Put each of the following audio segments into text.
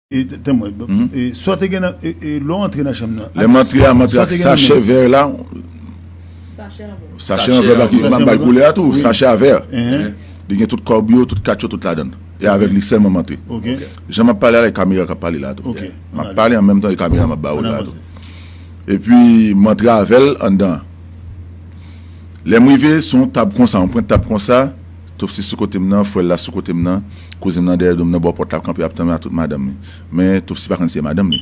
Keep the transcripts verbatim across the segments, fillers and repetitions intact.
E, tann mwen, e, sa w te gen nan, e, e, lè w antre nan chanm nan, lè m antre a, m antre ak sachè vè la. Sachè anvèl. Sachè anvèl la ki m ap bay koulè a tou, sachè a vè. Li gen tout kòb yo, tout kat yo, tout ladan l. E avèk li sèlman m antre. Jan m ap pale a la, e kamera k ap pale la tou. M ap pale an menm tan e kamera m ap ba ou la tou. Epi m antre avè l anndan. Lè m rive sou yon tab konsa, yon pwent tab konsa, Topsy sou kote m nan, frè l la sou kote m nan, kouzen m nan dèyè do m nan bò pòt la ap kanpe ap tann mwen ak tout madanm li. Men Topsy pa konn si se madanm li.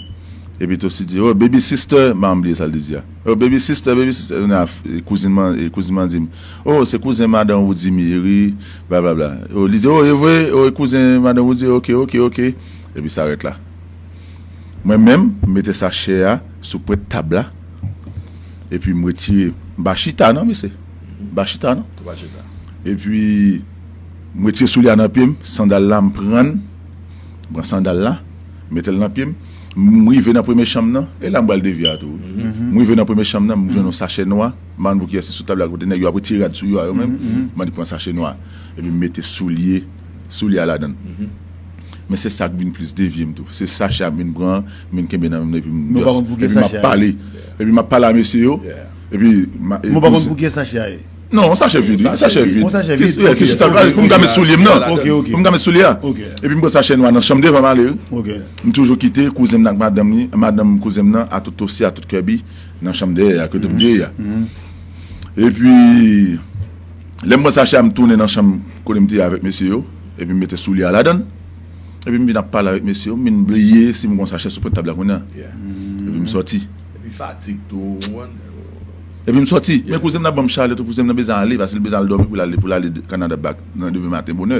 Epi Topsy di, "Oh, baby sister," m pa janm bliye sa l te di a. "Oh, baby sister, baby sister." Kounye a, kouzin m, kouzin m nan di m, "Oh, se kouzen madanm ou di Miri, blablabla." Oh, li di, "Oh, e vre? Oh, e kouzen madanm ou di, ok, ok, ok." Epi sa rèt la. Mwen menm, m mete sachè a sou pwent tab la. Epi m retire, m pa chita non, mesye. M pa chita non. Ou pa chita. Epi m retire soulye a nan pye m, sandal la m pran, m pran sandal la, m mete l nan pye m. M rive nan premye chanm nan, e la m pral devye a tou. M rive nan premye chanm nan, m jwenn yon sachè nwa, m pa konn pou kiyès li sou tab la kote nèg yo ap retire rad sou yo a yo menm. M annik pran sachè nwa, epi m mete soulye, soulye a ladan l. Men se sa k vin plis devye m tou. Se sachè a m vin pran, m vin kenbe nan men m epi m, epi m ap pale. Epi m ap pale a mesye yo. Epi m ap, epi m pa konn pou kiyès sachè a ye. Non, yon sachè vid, wi, yon sachè vid. Yon sachè vid. Ki, ki sou tab la, pou m ka met soulye m nan. Ok, ok. Pou m ka met soulye a. Ok. Epi m pran sachè nwa nan chanm devan m ale, wi. Ok. M toujou kite kouzen m nan ak madanm li, madanm kouzen m nan, a tout Topsy, a tout Kirby, nan chanm dèyè a, kote m te ye a. Epi, lè m pran sachè a, m tounen nan chanm kote m te ye avèk mesye yo, epi m mete soulye a ladan l. Epi m vin ap pale avèk mesye yo, m vin bliye si m gon sachè sou pwent tab la kounye a. Epi m sòti. Epi fatig tou, ou konprann? Epi m sòti. Men kouzen m nan ban m chalè tou, kouzen m nan bezwen ale, paske l bezwen al dòmi pou l ale, pou l ale Kanada back nan demen maten bonè.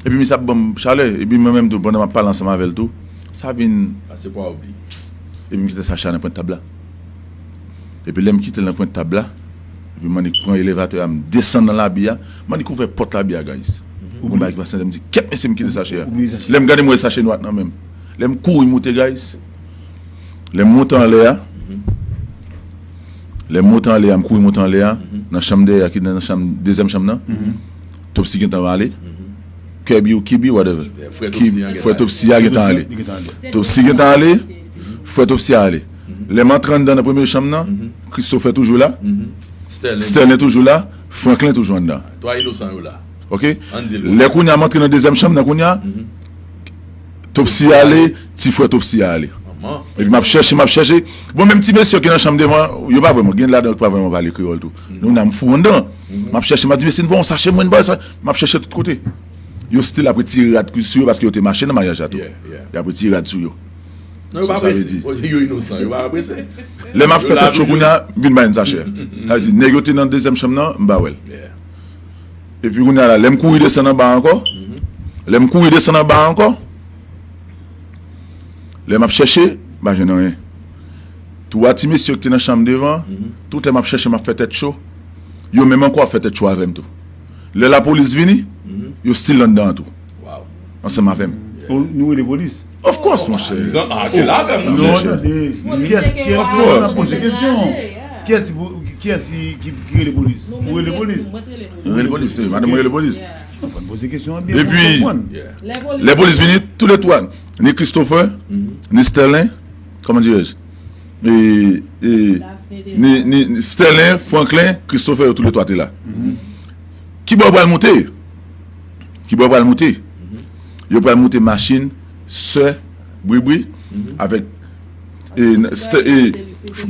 Epi misye ap ban m chalè, epi mwen menm tou, pandan m ap pale ansanm avè l tou, sa vin. Pase pwa oubli. Epi m kite sachè a nan pwent tab la. Epi lè m kite l nan pwent tab la, epi m annik pran elevatè a, m desann nan labi a, m annik ouvè pòt labi a, guys. Ou konn bagay ki pase, m di, "Kèt, mesye, m kite sachè a." Lè m gade, m wè sachè nwa nan men m. Lè m kouri moute, guys. Lè m moute anlè a, lè m moute anlè a, m kouri moute anlè a, nan chanm dèyè a, ki nan chanm, dezyèm chanm nan. Topsy gentan ale. Kirby ou Kibi, whatever. Frè Topsy a gentan ale. Topsy gentan ale. Frè Topsy a ale. Lè m antre anndan nan premye chanm nan, Christopher toujou la. Sterling toujou la. Franklin toujou anndan. Twa inosan yo la. Ok? Lè kounye a m antre nan dezyèm chanm nan kounye a, Topsy ale, ti frè Topsy a ale. Epi m ap chèche, m ap chèche. Bon, menm ti mesye ki nan chanm devan, yo pa vrèman, gen ladan yo ki pa vrèman pale kreyòl tou. Nou nan m fou anndan. M ap chèche, m ap di, "Mesye, n pran yon sachè, mwen, n bay sa." M ap chèche tout kote. Yo still ap retire rad ki sou yo paske yo te mache nan maryaj la tou. Y ap retire rad sou yo. Non, yo pa prese. Yo inosan, yo pa prese. Lè m ap fè tèt cho kounye a, m vin ba yon sachè. Sa vle di, nèg yo te nan dezyèm chanm nan, m pa wè l. Epi kounye a la, lè m kouri desann anba ankò, lè m kouri desann anba ankò, lè m ap chèche, m pa jwenn anyen. Twa ti mesye yo ki te nan chanm devan, tout lè m ap chèche, m ap fè tèt cho, yo menm ankò ap fè tèt cho avè m tou. Lè lapolis vini, yo still anndan an tou. Ansanm avè m. Nou rele polis? Of course, monchè. Kiyès ki poze kesyon? Kiyès ki rele polis? Ou rele polis? Mwen rele polis, wi. Madanm mwen rele polis. Fò n poze kesyon an byen pou konprann. Epi, lè polis vini, tou le twa, ni Christopher, ni Sterling, comment dirais-je, e, e, ni, ni, ni Sterling, Franklin, Christopher, yo tou le twa te la. Kibò yo pral moute? Kibò yo pral moute? Yo pral moute machin sè Bribri avèk, e,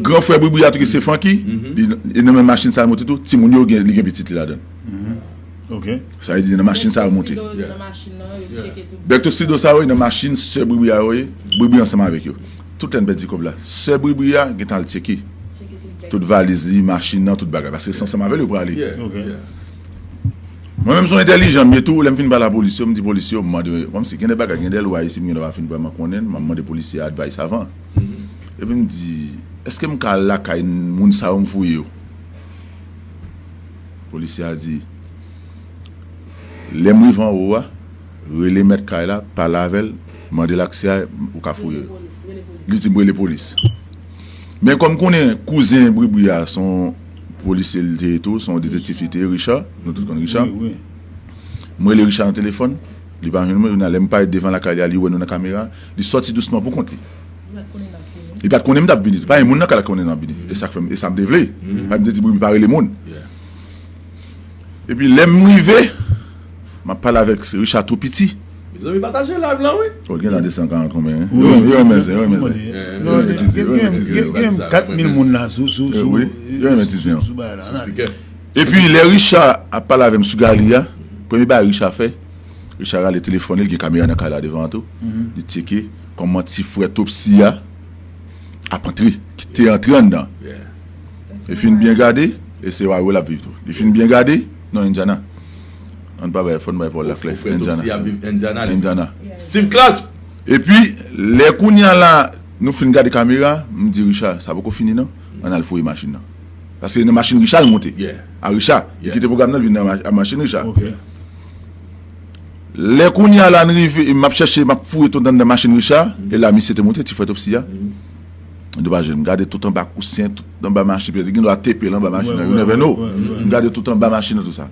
gran frè Bribri a tou ki se Francky. Li, li nan menm machin sa a moute tou. Timoun yo gen, li gen pitit li ladan l. Sa vle di nan machin sa yo moute. Bèk toksido sa yo nan machin sè Bribri a yo ye. Bribri ansanm avèk yo. Tout lè n pèdi kòb la, sè Bribri a gentan al tcheke tout valiz li, machin nan, tout bagay. Paske se ansanm avè l yo prale. Mwen menm se yon entèlijan m ye tou, lè m fin pale a polis yo, m di polis yo, m mande, kòmsi gen de bagay, gen de lwa isi m gen dwa pa fin vrèman konnen, m ap mande polisye a advice avan. Epi m di, èske m ka al lakay moun sa yo m fouye yo? Polisye a di, lè m rive anwo a, rele mèt kay la, pale avè l, mande l aksè a, ou ka fouye yo. Li di m rele polis. Men kòm konnen kouzen Bribri a se yon polisye li te ye tou, se yon detektif li te ye, Richard, nou tout konn Richard. M rele Richard nan telefòn, Li pa jwenn mwen, kounye a, lè m parèt devan lakay li a, li wè nou nan kamera, li sòti dousman pou kont li. Li pa t konnen m t ap vini. Pa gen moun nan kay la konnen m ap vini. E sa k fè m, e sa m te vle. Sa m te di, Boubi pa rele moun. Epi lè m rive, m ap pale avèk Richard Twopiti. Mezanmi, pataje live lan, wi. Oh, gen la de san karant konbyen, hein? Yo, yo, men, yo, men, yo, men, yo, men, kat mil moun la sou, sou, sou, wi, yo, men, sou, sou bagay la. Epi lè Richard ap pale avè m sou gali a, premye bagay Richard fè, Richard rale telefòn li, li gen kamera nan kay la devan an tou. Li tcheke kòman ti frè Topsy a ap antre, ki te antre anndan. Li fin byen gade, e se Waro l ap viv tou. Li fin byen gade, non, Indiana. Ann pa bay, fò n bay pawòl la klè. Indiana. Indiana. Steve Class. Epi, lè kounye a la, nou fin gade kamera, m di Richard, sa poko fini non. Ann al fouye machin nan. Paske nan machin Richard l monte. A Richard. Li kite pwogram nan, l vin nan ma- machin Richard. Lè kounye a la n rive, m ap chèche, m ap fouye tout anndan machin Richard, e la misye te monte, ti frè Topsy a. M di pa jwenn, m gade tout anba kousen, tout anba machin, pèdi gen dwa tepe l anba machin nan, you never know. M gade tout anba machin nan, tout sa.